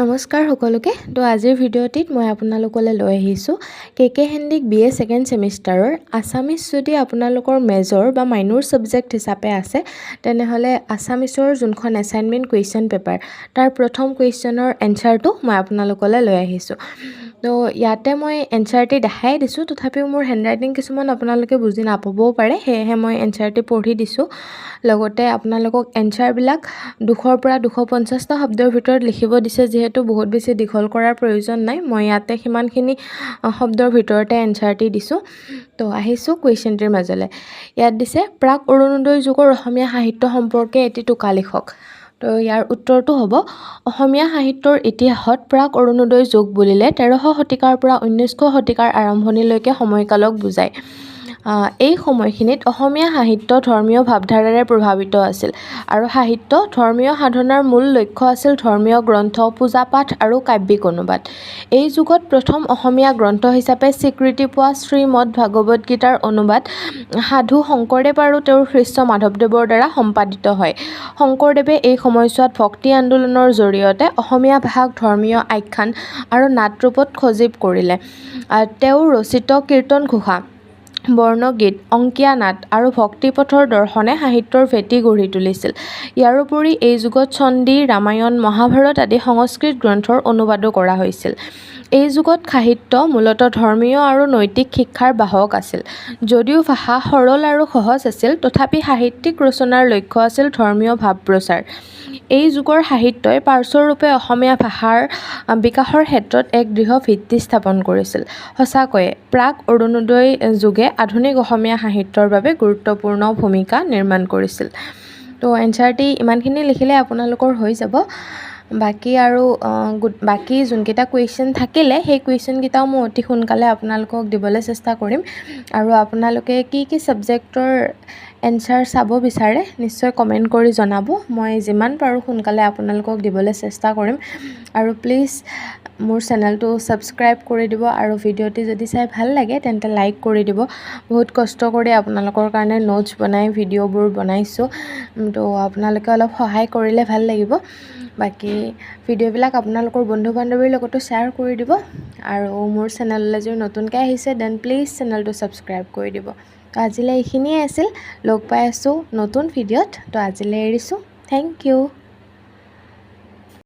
নমস্কাৰ সকলোকে। তো আজিৰ ভিডিঅ'টিত মই আপোনালোকলৈ লৈ আহিছোঁ কে কে Handique B A second ছেমিষ্টাৰৰ Assamese যদি আপোনালোকৰ মেজৰ বা মাইনৰ ছাবজেক্ট হিচাপে আছে, তেনেহ'লে আছামিছৰ যোনখন এছাইনমেণ্ট কুৱেশ্যন পেপাৰ, তাৰ প্ৰথম কুৱেশ্যনৰ এনচাৰটো মই আপোনালোকলৈ লৈ আহিছোঁ। তো ইয়াতে মই এনচাৰটি দেখাই দিছোঁ, তথাপিও মোৰ হেণ্ডৰাইটিং কিছুমান আপোনালোকে বুজি নাপাবও পাৰে, সেয়েহে মই এনচাৰটি পঢ়ি দিছোঁ। লগতে আপোনালোকক এনচাৰবিলাক 200ৰ পৰা 250টা শব্দৰ ভিতৰত লিখিব দিছে। যিহেতু বহুত বেছি দীঘল কৰাৰ প্ৰয়োজন নাই, মই ইয়াতে সিমানখিনি শব্দৰ ভিতৰতে এনচাৰটি দিছোঁ। তো আহিছোঁ কুৱেশ্যনটিৰ মাজলৈ। ইয়াত দিছে, প্ৰাক অৰুণোদয় যুগৰ অসমীয়া সাহিত্য সম্পৰ্কে এটি টোকা লিখক। তো ইয়াৰ উত্তৰটো হ'ব, অসমীয়া সাহিত্যৰ ইতিহাসত প্ৰাক অৰুণোদয় যুগ বুলিলে 13শ শতিকাৰ পৰা 19শ শতিকাৰ আৰম্ভণিলৈকে সময়কালক বুজায়। এই সময়খিনিত অসমীয়া সাহিত্য ধৰ্মীয় ভাৱধাৰাৰে প্ৰভাৱিত আছিল আৰু সাহিত্য ধৰ্মীয় সাধনাৰ মূল লক্ষ্য আছিল ধৰ্মীয় গ্ৰন্থ, পূজা পাঠ আৰু কাব্যিক অনুবাদ। এই যুগত প্ৰথম অসমীয়া গ্ৰন্থ হিচাপে স্বীকৃতি পোৱা শ্ৰীমদ ভাগৱত গীতাৰ অনুবাদ সাধু শংকৰদেৱ আৰু তেওঁৰ শিষ্য মাধৱদেৱৰ দ্বাৰা সম্পাদিত হয়। শংকৰদেৱে এই সময়ছোৱাত ভক্তি আন্দোলনৰ জৰিয়তে অসমীয়া ভাষাক ধৰ্মীয় আখ্যান আৰু নাটৰূপত সজীৱ কৰিলে। তেওঁ ৰচিত কীৰ্তন ঘোষা, বৰ্ণগীত, অংকীয়া নাট আৰু ভক্তিপথৰ দৰ্শনে সাহিত্যৰ ভেটি গঢ়ি তুলিছিল। ইয়াৰোপৰি এই যুগত চণ্ডী, ৰামায়ণ, মহাভাৰত আদি সংস্কৃত গ্ৰন্থৰ অনুবাদো কৰা হৈছিল। এই যুগত সাহিত্য মূলতঃ ধৰ্মীয় আৰু নৈতিক শিক্ষাৰ বাহক আছিল। যদিও ভাষা সৰল আৰু সহজ আছিল, তথাপি সাহিত্যিক ৰচনাৰ লক্ষ্য আছিল ধৰ্মীয় ভাৱ প্ৰচাৰ। এই যুগৰ সাহিত্যই পাৰ্শ্বৰূপে অসমীয়া ভাষাৰ বিকাশৰ ক্ষেত্ৰত এক দৃঢ় ভিত্তি স্থাপন কৰিছিল। সঁচাকৈয়ে প্ৰাক অৰুণোদয় যুগে আধুনিক অসমীয়া সাহিত্যৰ বাবে গুৰুত্বপূৰ্ণ ভূমিকা নিৰ্মাণ কৰিছিল। তো এনচাৰটি ইমানখিনি লিখিলে আপোনালোকৰ হৈ যাব। বাকী আৰু বাকী যোনকেইটা কুৱেশ্যন থাকিলে, সেই কুৱেশ্যনকেইটাও মই অতি সোনকালে আপোনালোকক দিবলৈ চেষ্টা কৰিম। আৰু আপোনালোকে কি কি ছাবজেক্টৰ এনচাৰ চাব বিচাৰে, নিশ্চয় কমেণ্ট কৰি জনাব। মই যিমান পাৰোঁ সোনকালে আপোনালোকক দিবলৈ চেষ্টা কৰিম। আৰু প্লিজ মোৰ চেনেলটো ছাবস্ক্ৰাইব কৰি দিব আৰু ভিডিঅ'টি যদি চাই ভাল লাগে, তেন্তে লাইক কৰি দিব। বহুত কষ্ট কৰি আপোনালোকৰ কাৰণে নোটছ বনাই ভিডিঅ'বোৰ বনাইছোঁ, তো আপোনালোকে অলপ সহায় কৰিলে ভাল লাগিব। বাকী ভিডিঅ'বিলাক আপোনালোকৰ বন্ধু বান্ধৱীৰ লগতো শ্বেয়াৰ কৰি দিব আৰু মোৰ চেনেললৈ যদি নতুনকৈ আহিছে, then please চেনেলটো ছাবস্ক্ৰাইব কৰি দিব। তো আজিলৈ এইখিনিয়ে আছিল। লগ পাই আছোঁ নতুন ভিডিঅ'ত। তো আজিলৈ এৰিছোঁ। Thank U.